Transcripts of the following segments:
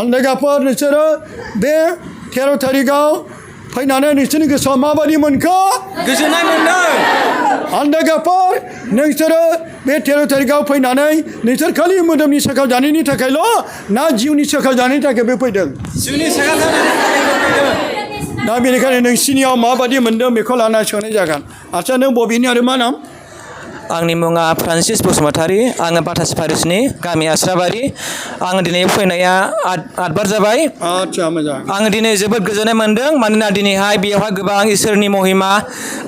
आन्दायगाफोर नोंसोरो बे 13 थारिखआव फैनानै नोंसोरनि गोसोआव माबायदि मोनखो गोजोननाय मोनदों आन्दायगाफोर नोंसोरो बे 13 थारिखआव फैनानै नोंसोर खालि मोदोमनि साखाव जानायनि थाखायल' ना जिउनि साखाव जानायनि थाखायबो फैदों जिउनि साखाव जानायनि थाखायबो फैदों दा बेनिखायनो नोंसिनियाव माबायदि मोनदों बेखौ लाना सोंनाय जागोन आच्चा नों बबेनि आरो मा नाम आंनि मुङा फ्रान्सिस बसुमतारी आङो बाटासि पारिसनि गामि आस्राबारि आं दिनै फैनाया 8 बार जाबाय आच्चा मोजां आङो दिनै जोबोद गोजोननाय मोनदों मानोना दिनैहाय बेयावहाय गोबां इसोरनि महिमा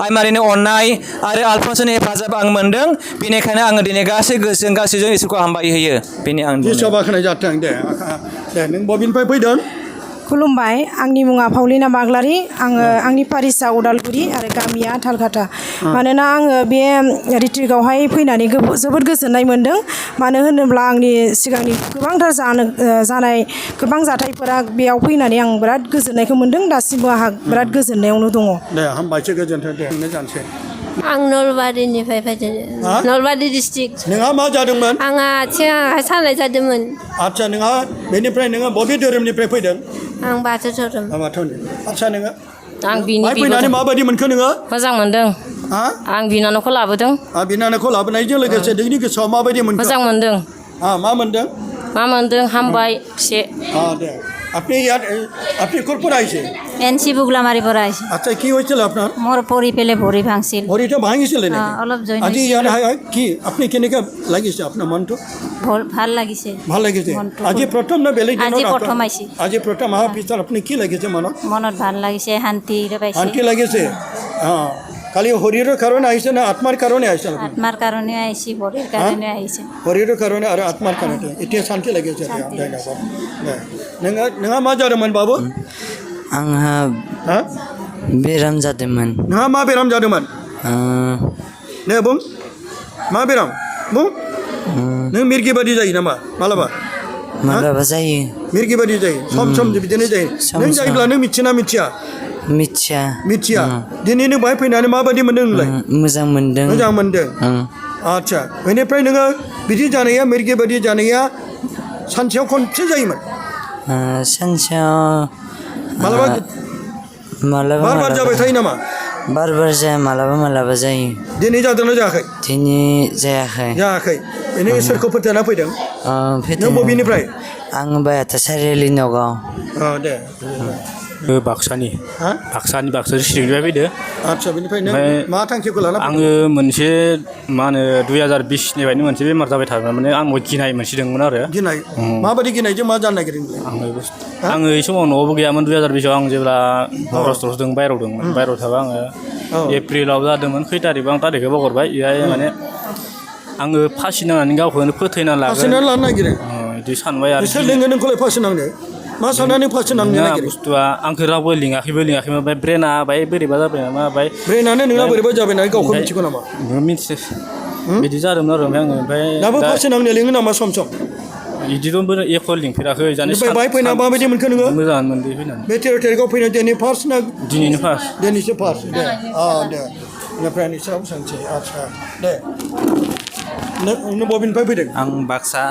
आइ मारिनि अननाय आरो आलफान्सनि हेफाजाब आं मोनदों बेनिखायनो आङो दिनै गासै गोसोजों गासैजों इसोरखौ हामबाय होयो बेनि आं जिसु बाखनाय जाथों दे नों बबेनिफ्राय फैदों खुलुमबाय आंनि मुङा पाउलिना बाग्लारि आङो आंनि पारिसआ उदालगुरि आरो गामिया थालकाटा मानोना आङो बे रिट्रिटआवहाय फैनानै जोबोद गोजोननाय मोनदों मानो होनोब्ला आंनि सिगांनि गोबांथार जानाय गोबां जाथायफोरा बेयाव फैनानै आं बिराद गोजोननायखौ मोनदों दासिमबो आंहा बिराद गोजोननायावनो दङ दे हामबायसो गोजोन्थों दे नोंनो जानोसै आं नलबारिनिफ्राय फैदों नलबारि डिस्ट्रिक्ट नोंहा मा जादोंमोन आंहा आथिङा सानाय जादोंमोन आच्चा नोंहा बेनिफ्राय नोङो बबे धोरोमनिफ्राय फैदों आं बाथौ धोरोम बाथौनि आच्चा नोङो आं बिनि फैनानै माबायदि मोनखो नोङो मोजां मोनदों आं बिनानावखौ लाबोदों बिनानावखौ लाबोनायजों लोगोसे नोंनि गोसोआव माबायदि मोनखो मोजां मोनदों मा मोनदों हामबाय से दे আপনি কোন পর আইছে এনসি বুগলামারি পর আইছে আচ্ছা কি হয়েছিল আপনার মোর পরি পেলে ভরি ভাঙছিল ভরিটা ভাঙিছিল না অলপ জয়েন আজি ইয়ার কি আপনি কেনেকা লাগিছে আপনার মনটো ভাল লাগিছে আজি প্রথম না বেলেগ দিন আজি প্রথম আইছি আজি প্রথম পিছার আপনি কি লাগিছে মনত ভাল লাগিছে শান্তি পাইছে শান্তি লাগিছে খালি শরীরের কারণে আইছে না আত্মার কারণে আইছে আত্মার কারণে আইছি শরীরের কারণে আইছে শরীরের কারণে আর আত্মার কারণে এটা শান্তি লাগিছে नोंहा मा जादोंमोन बाबु आंहा बेराम जादोंमोन नोंहा मा बेराम जादोंमोन नो बुं मा बेराम बुं नों मिरगि बादि जायो नामा मालाबा मालाबा जायो मिरगि बादि जायो सम बिदिनो जायो नों जायोब्ला नों मिथिना मिथिया मिथिया दिनै नों बाहाय फैनानै माबायदि मोनदों नोंलाय मोजां मोनदों आच्चा बेनिफ्राय नोङो बिदि जानाया मिरगि बादि जानाया सानसेयाव खनसे जायोमोन सानसेयाव मालाबा बार जाबाय थायो नामा बार जाया मालाबा जायो दिनै जादोंना जायाखै दिनै जायाखै नों इसोरखौ फोथायना फैदों नों बबेनिफ्राय आं बायाथा सारियालि नगाव दे बाक्सानि बाक्सा डिस्ट्रिक्टनिफ्राय फैदो आच्चा बेनिफ्राय नों मा थांखिखौ लाना आङो मोनसे मा होनो 2020निफ्रायनो मोनसे बेमार जाबाय थादोंमोन माने आं गिनाय मोनसे दंमोन आरो गिनाय माबायदि गिनायजों मा जानो नागिरदों आङो बै समाव न'आवबो गैयामोन 2020आव आं जेब्ला महाराष्ट्रआवसो दं बायहेरायाव दंमोन बायहेरायाव थाबा आङो एप्रिलाव जादोंमोन खै तारिखआव आं तारिखखौ बावगारबाय बेहाय माने आङो फासि नांनानै गावखौनो फोथैना लानो नागिरो बिदि सानबाय आरो सोर लिङो नोंखौलाय फासि नांनो मा साननानै फासि नांनो नागिरो बुस्थुआ आंखौ रावबो लिङाखैमोन ओमफ्राय ब्रेना बाय बोरैबा जाबाय नामा बाय ब्रेनानो नोंना बोरैबा जाबाय नालाय गावखौ मिथिगौ नामा मिथियो बिदि जादोंमोन आरो ओमफ्राय दाबो फासि नांनो लिङो नामा सम बिदिथ' एख' लिंफेराखै जानो बाहाय फैना माबायदि मोनखो नोङो मोजाङानो मोनदों फैनानै बे 13 थारिखआव फैनाय दिनै फार्स्ट ना दिनैनो फार्स्ट दिनैसो फार्स्ट दे बेनिफ्राय नोंसोराव सोंसै आच्चा दे नों बबेनिफ्राय फैदों आं बाक्सा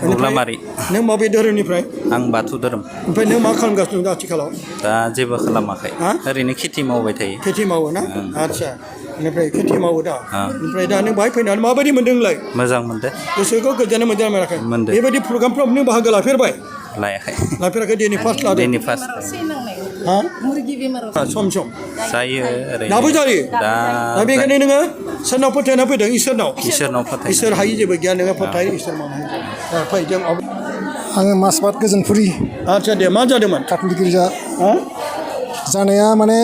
बुग्लामारि नों माबे धोरोमनिफ्राय आं बाथौ धोरोम ओमफ्राय नों मा खालामगासिनो दं आथिखालाव दा जेबो खालामाखै ओरैनो खेथि मावबाय थायो खेथि मावो ना आच्चा बेनिफ्राय खेथि मावो दा ओमफ्राय दा नों बाहाय फैनानै माबायदि मोनदों नोंलाय मोजां मोनदों गोसोखौ गोजोननाय मोनाखै बेबायदि प्रग्रामफ्राव नों बाहागो लाफेरबाय लाफेराखै दिनै फार्स्ट लादों दिनै फार्स्ट सम जायो दाबो जायो दा बेखायनो नोङो सोरनाव फोथायना फैदों इसोरनाव फोथाय इसोर हायि जेबो गैया नोङो फोथाय इसोर मावनो फैदों आङो मासबाद गोजोनपुरि आच्चा दे मा जादोंमोन काटलिक गिर्जा जानाया माने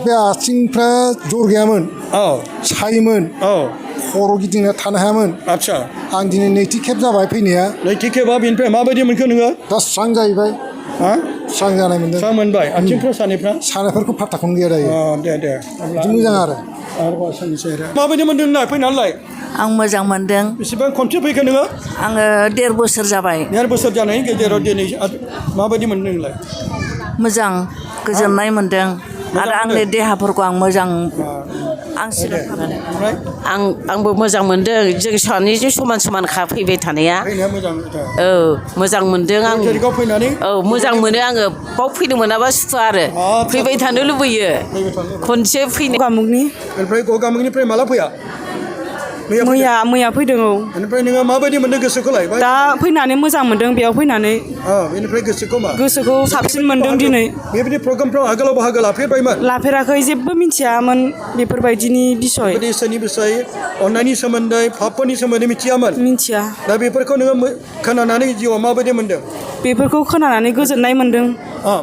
बे आथिंफ्रा जर गैयामोन सायोमोन खर' गिदिंना थानो हायामोन आच्चा आं दिनै नैथि खेब जाबाय फैनाया नैथि खेबा बेनिफ्राय माबायदि मोनखो नोङो दा स्रां जाहैबाय स्रां जानाय मोनदों स्रां मोनबाय आथिंफ्रा सानायफोरखौ फात्ताखौनो गैया दायो दे बिदि मोजां आरो माबायदि मोनदों नोंलाय फैनानैलाय आं मोजां मोनदों बेसेबां खनसे फैखो नोङो आङो 1.5 बोसोर जाबाय 1.5 बोसोर जानायनि गेजेराव दिनै माबायदि मोनदों नोंलाय मोजां गोजोननाय मोनदों आरो आंनि देहाफोरखौ आं मोजां आं सिगां थाबाय ओमफ्राय आंबो मोजां मोनदों जों सानैजों समान समानखा फैबाय थानाया फैनाया मोजां औ मोजां मोनदों आं थारिखआव फैनानै औ मोजां मोनो आङो बाव फैनो मोनाबा सुखुवा आरो फैबाय थानो लुबैयो खनसे फैनो गगामुगनि ओमफ्राय गगामुगनिफ्राय माला फैया मैया फैदों औ बेनिफ्राय नोङो माबायदि मोनदों गोसोखौलाय दा फैनानै मोजां मोनदों बेयाव फैनानै बेनिफ्राय गोसोखौ मा गोसोखौ साबसिन मोनदों दिनै बेबायदि प्रग्रामफ्राव आगोलाव बाहागो लाफेरबायमोन लाफेराखै जेबो मिथियामोन बेफोरबायदिनि बिसय बेबायदि इसोरनि बिसय अननायनि सोमोन्दै पापफोरनि सोमोन्दै मिथियामोन मिथिया दा बेफोरखौ नोङो खोनानानै जिउआव माबायदि मोनदों बेफोरखौ खोनानानै गोजोननाय मोनदों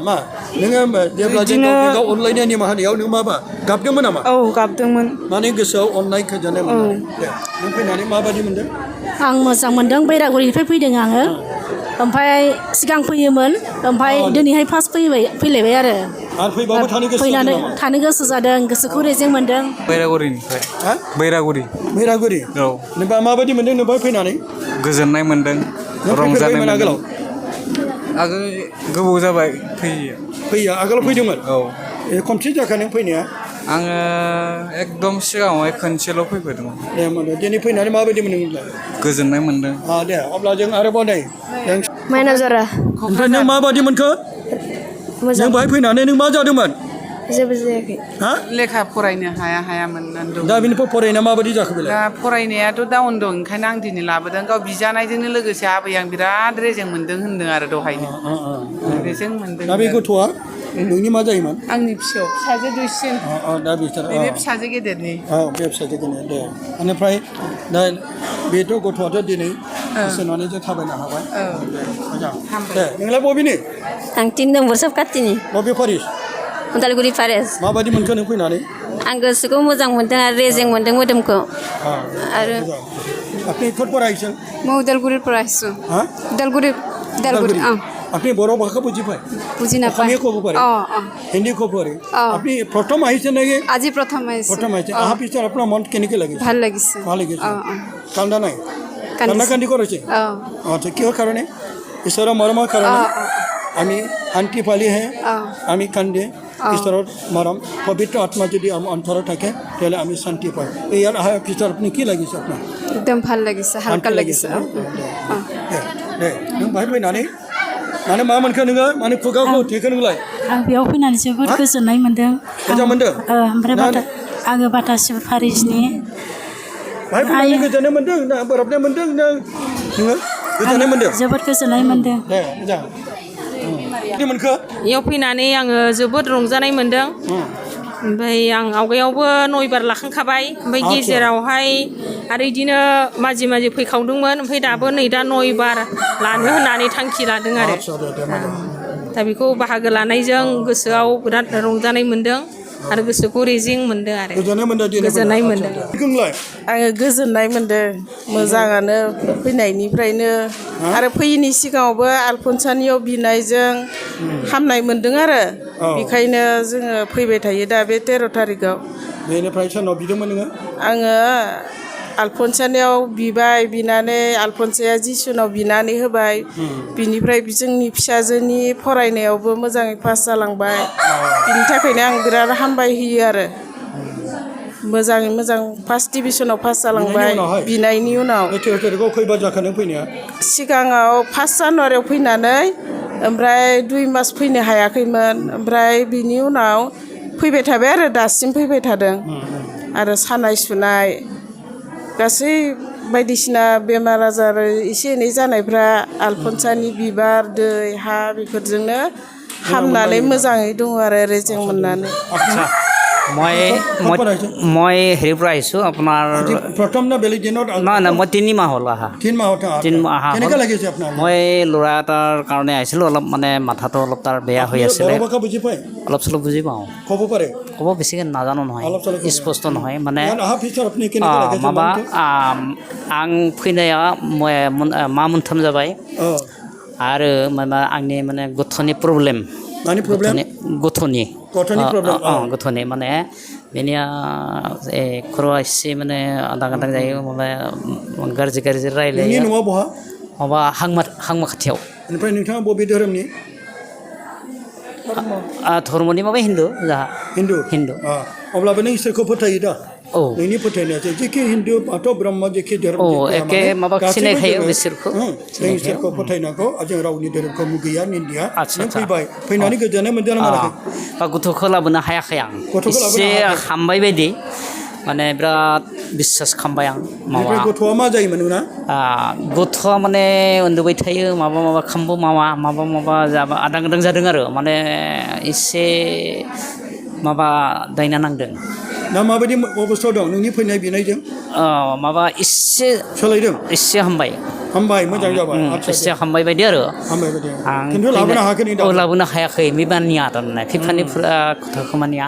मा नोङो जेब्ला जों गावजों गाव अनलायनाय निमाहानियाव नों माबा गाबदोंमोन नामा औ गाबदोंमोन माने गोसोआव अननाय खोजानाय मोनदों नों फैनानै माबायदि मोनदों आं मोजां मोनदों बैरागुरिनिफ्राय फैदों आङो ओमफ्राय सिगां फैयोमोन ओमफ्राय दिनैहाय फार्स्ट फैलायबाय आरो फैबाबो थानो गोसो फैनानै थानो गोसो जादों गोसोखौ रेजें मोनदों बैरागुरिनिफ्राय बैरागुरि औ नोंबा माबायदि मोनदों नोंबा फैनानै गोजोननाय मोनदों रंजानाय मोनदों आगोल गोबाव जाबाय फैया आगोलाव फैदोंमोन औ खनसे जाखा नों फैनाया आङो एकदम सिगाङावहाय खनसेल' फैफेरदोंमोन दे मोनो दिनै फैनानै माबायदि मोनदों नोंलाय गोजोननाय मोनदों दे अब्ला जों आरोबाव नै माइनावजरा ओमफ्राय नों माबायदि मोनखो नों बाहाय फैनानै नों मा जादोंमोन जेबो जायाखै लेखा फरायनो हायामोन दं दा बेनिफ्राय फरायनाया माबायदि जाखो बेलाय दा फरायनायाथ' डाउन दं ओंखायनो आं दिनै लाबोदों गाव बिजानायजोंनो लोगोसे आबै आं बिराद रेजें मोनदों होनदों आरो दहायनो रेजें मोनदों दा बे गथ'आ नोंनि मा जायोमोन आंनि फिसाजो दुइसिन दा बिसोर बे फिसाजो गेदेरनि बे फिसाजो गेदेर दे बेनिफ्राय दा बेथ' गथ'आथ' दिनै सोनानै जों थाबायनो हाबाय मोजां दे नोंलाय बबेनि आं 3 नम्बर सब खाथिनि बबे फारिस उदालगुरि फारेस माबायदि मोनखो नों फैनानै आं गोसोखौ मोजां मोनदों आरो रेजें मोनदों मोदोमखौ आरो আপনি কোথ পর আইছেন मैं उदालगुरिर पर आइसु হ্যাঁ उदालगुरि আপনি বড় ভাষা বুঝি পায় বুঝি না অসমীয়া ক'ব পাৰে হিন্দী ক'ব পাৰে আপুনি প্ৰথম আহিছে নেকি আজি প্ৰথম আহিছে অহাৰ পিছত আপোনাৰ মন কেনেকৈ লাগিছে ভাল লাগিছে ভাল লাগিছে কান্দা নাই কান্দা কান্দি কৰিছে আচ্ছা কিহৰ কাৰণে ঈশ্বৰৰ মৰমৰ কাৰণে আমি শান্তি পালেহে আমি কান্দে ঈশ্বৰৰ মৰম পবিত্ৰ আত্মা যদি আমাৰ অন্তৰত থাকে তেতিয়াহ'লে আমি শান্তি পাওঁ ইয়াত অহাৰ পিছত আপুনি কি লাগিছে আপোনাৰ একদম ভাল লাগিছে হালকা লাগিছে दे नों बाहाय फैनानै माने मा मोनखो नोङो माने खुगाखौ थेखो नोंलाय आं बेयाव फैनानै जोबोद गोजोननाय मोनदों मोजां मोनदों ओमफ्राय आङो बाटासिबो फारिसनि बाहाय फैनानै गोजोननाय मोनदों ना बोराबनाय मोनदों ना नोङो गोजोननाय मोनदों जोबोद गोजोननाय मोनदों दे मोजां बिदि मोनखो बेयाव फैनानै आङो जोबोद रंजानाय मोनदों ओमफ्राय आं आवगायावबो 9 बार लाखांखाबाय ओमफ्राय गेजेरावहाय आरो बिदिनो माजे फैखावदोंमोन ओमफ्राय दाबो नै दा 9 बार लानो होननानै थांखि लादों आरो दा बेखौ बाहागो लानायजों गोसोआव बिराद रंजानाय मोनदों आरो गोसोखौ रेजें मोनदों आरो गोजोननाय मोनदों आङो गोजोननाय मोनदों मोजाङानो फैनायनिफ्रायनो आरो फैयैनि सिगाङावबो आलफनसानियाव बिनायजों हामनाय मोनदों आरो बेखायनो जोङो फैबाय थायो दा बे 13 थारिखआव बेनिफ्राय सोरनाव बिदोंमोन नोङो आङो आलफनसानियाव बिनानै आलफनसाया जिसुनाव बिनानै होबाय बिनिफ्राय जोंनि फिसाजोनि फरायनायावबो मोजाङै पास जालांबाय बिनि थाखायनो आं बिराद हामबाय होयो आरो मोजाङै मोजां फार्स्ट डिभिजनाव पास जालांबाय बिनायनि उनाव खैबार जाखो नों फैनाया सिगाङाव 1 जानुवारियाव फैनानै ओमफ्राय 2 मास फैनो हायाखैमोन ओमफ्राय बिनि उनाव फैबाय थाबाय आरो दासिम फैबाय थादों आरो सानाय सुनाय गासै बायदिसिना बेमार आजार एसे एनै जानायफ्रा आलफनसानि बिबार दै हा बेफोरजोंनो हामनानै मोजाङै दङ आरो रेजें मोननानै মই হেৰিৰ পৰা আহিছোঁ আপোনাৰ প্ৰথম না বেলেগ দিনত নহয় মই 3 মাহ হ'ল আহা 3 মাহ কেনেকৈ লাগিছে আপোনাৰ মই ল'ৰা এটাৰ কাৰণে আহিছিলোঁ অলপ মানে মাথাটো অলপ তাৰ বেয়া হৈ আছিলে বুজি পায় অলপ চলপ বুজি পাওঁ ক'ব পাৰে ক'ব বেছিকৈ নাজানো নহয় স্পষ্ট নহয় মানে माबा आं फैनाया मा मोनथाम जाबाय आरो माबा आंनि माने गथ'नि प्रब्लेम गथ'नि माने बेनिया खर'आ एसे माने आदां गादां जायो माबा गाज्रि रायलायो माबा हांमा खाथियाव ओमफ्राय नोंथाङा बबे धोरोमनि धर्मनि माबा हिन्दु अब्लाबो नों इसोरखौ फोथायो दा नोंनि फोथायनायासो जेखि हिन्दु बाथौ ब्रह्म जेखि धोरोम एखे माबा सिनायखायो बिसोरखौ जों इसोरखौ फोथायनांगौ जों रावनि धोरोमखौ मुगैया निन्दिया नों फैबाय फैनानै गोजोननाय मोनदों ना मोनाखै बा गथ'खौ लाबोनो हायाखै आं एसे हामबाय बायदि माने बिराद बिसास खालामबाय आं ओमफ्राय गथ'आ मा जायोमोन नोंना गथ'आ माने उन्दुबाय थायो माबा खामबो माबा जाबा आदां गादां जादों आरो माने एसे माबा दायना नांदों दा माबायदि अबस्थायाव दं नोंनि फैनाय बिनायजों माबा एसे सोलायदों एसे हामबाय मोजां जाबाय एसे हामबाय बायदि आरो खिन्थु लाबोनो हायाखै लाबोनो हायाखै बेमानिया थारमाने फैफानि खोथाखौ मानिया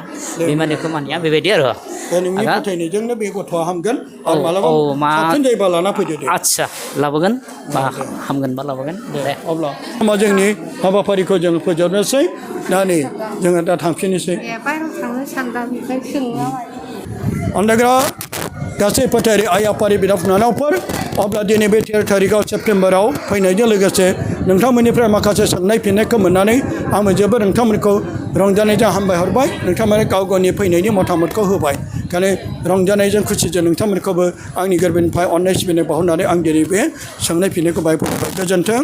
बेमानिखौ मानिया बेबायदि आरो नोंनि फोथायनायजोंनो बे गथ'आ हामगोन आरो मालाबा साबसिन जायोबा लाना फैदो दे आदसा लाबोगोन बा हामगोन बा लाबोगोन दे अब्ला जोंनि हाबाफारिखौ जों फोजोबनोसै दा नै जोङो दा थांफिननोसै अन्दाग्रा गासै फोथायारि आइ आफारि बिदा फंबायफोर अब्ला दिनै बे 13 थारिखआव सेप्तेम्बराव फैनायजों लोगोसे नोंथांमोननिफ्राय माखासे सोंनाय फिननायखौ मोननानै आंबो जोबोद नोंथांमोनखौ रंजानायजों हामबाय हरबाय नोंथांमोना गाव गावनि फैनायनि मतामतखौ होबाय ओंखायनो रंजानायजों खुसिजों नोंथांमोनखौबो आंनि गोरबोनिफ्राय अननाय सिबिनाय बावहरनानै आं दिनै बे सोंनाय फिननायखौ बाहाय गोजोन्थों